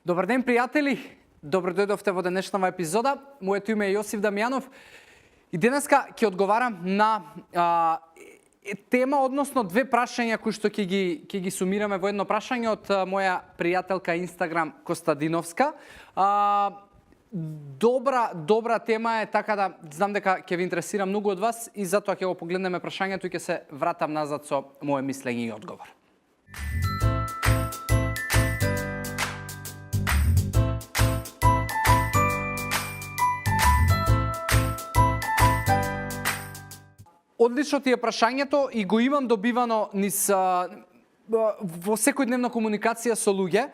Добар ден, пријатели! Добро дојдовте во денешната епизода. Моето име е Јосиф Дамјанов и денеска ќе одговарам на тема, односно две прашања кои што ќе ги сумираме во едно прашање од моја пријателка Инстаграм Костадиновска. Добра тема е, така да знам дека ќе ви интересира многу од вас и затоа ќе го погледнеме прашањето и ќе се вратам назад со моje мислење и одговор. Одлично ти е прашањето и го имам добивано низ во секојдневна комуникација со луѓе,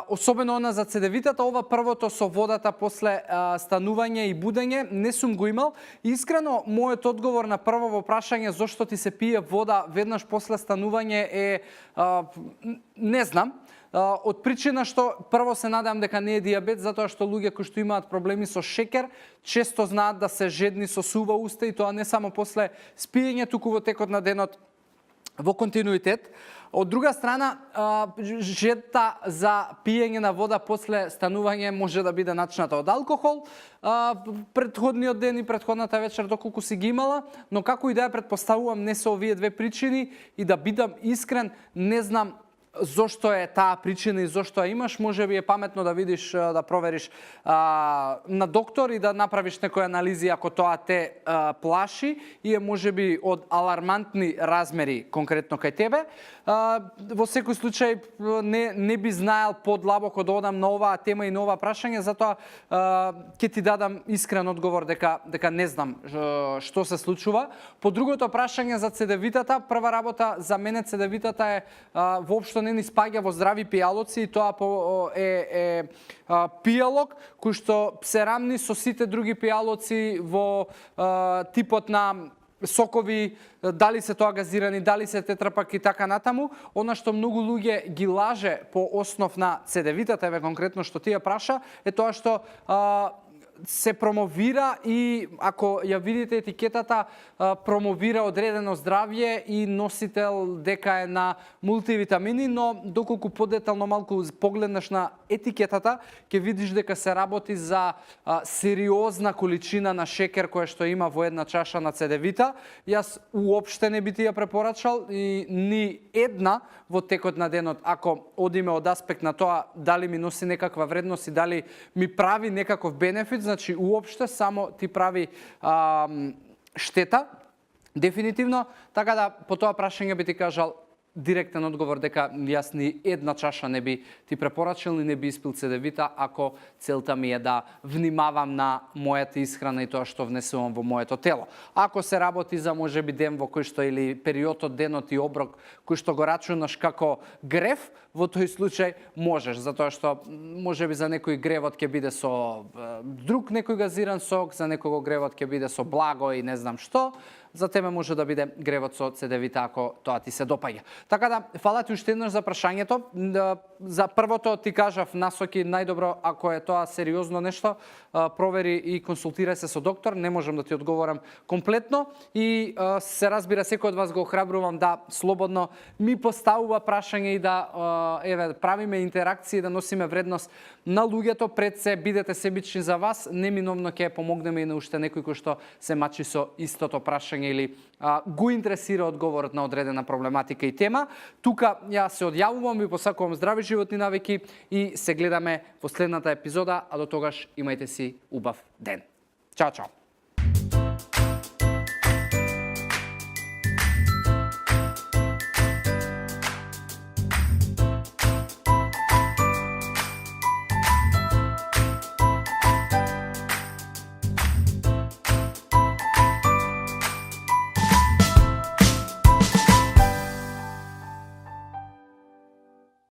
особено она за цедевитата, ова првото со водата после станување и будење, не сум го имал. Искрено, мојот одговор на прво прашање зошто ти се пие вода веднаш после станување е не знам. Од причина што прво се надевам дека не е дијабет, затоа што луѓе кои што имаат проблеми со шекер често знаат да се жедни со сува уста и тоа не само после спиење, туку во текот на денот во континуитет. Од друга страна, жедта за пиење на вода после станување може да биде начината од алкохол, претходниот ден и претходната вечер доколку си ги имала, но како и да ја претпоставувам не се овие две причини и да бидам искрен, не знам зошто е таа причина и зошто ја имаш. Може би е паметно да видиш, да провериш на доктор и да направиш некои анализи ако тоа те плаши и е можеби од алармантни размери конкретно кај тебе. Во секој случај не би знаел подлабоко да одам на оваа тема и на ова прашање, затоа ќе ти дадам искрен одговор дека не знам што се случува. По другото прашање за цедевитата, прва работа за мене цедевитата е воопшто не ни спаѓа во здрави пијалоци и тоа е пијалок кој што се рамни со сите други пијалоци во типот на сокови, дали се тоа газирани, дали се тетрапак и така натаму. Она што многу луѓе ги лаже по основ на цедевитата, еве конкретно што ти ја праша, е тоа што се промовира и ако ја видите етикетата, промовира одредено здравје и носител дека е на мултивитамини, но доколку подетално малку погледнеш на етикетата, ќе видиш дека се работи за сериозна количина на шекер која што има во една чаша на цедевита. Јас уопште не би ти ја препорачал и ни една во текот на денот, ако одиме од аспект на тоа дали ми носи некаква вредност и дали ми прави некаков бенефит, значи уопште само ти прави штета, дефинитивно. Така да по тоа прашање би ти кажал директен одговор дека јас ни една чаша не би ти препорачал и не би испил цедевита ако целта ми е да внимавам на мојата исхрана и тоа што внесувам во моето тело. Ако се работи за можеби ден во кој што или период од денот и оброк кој што го рачунаш како грев, во тој случај можеш, затоа што можеби за некој гревот ќе биде со друг некој газиран сок, за некого гревот ќе биде со благо и не знам што. За тебе може да биде гревот со цедевита ако тоа ти се допаѓа. Така да, фала ти уште еднаш за прашањето. За првото ти кажав насоки најдобро ако е тоа сериозно нешто, провери и консултирај се со доктор. Не можам да ти одговорам комплетно и се разбира секој од вас го охрабрувам да слободно ми поставува прашање и да правиме интеракции, да носиме вредност на луѓето пред се, бидете себични за вас, неминовно ќе помогнеме и на уште некој кој што се мачи со истото прашање или го интересира одговорот на одредена проблематика и тема. Тука ја се одјавувам, ви посакувам здрави животни навики и се гледаме во следната епизода, а до тогаш имајте си убав ден. Чао, чао!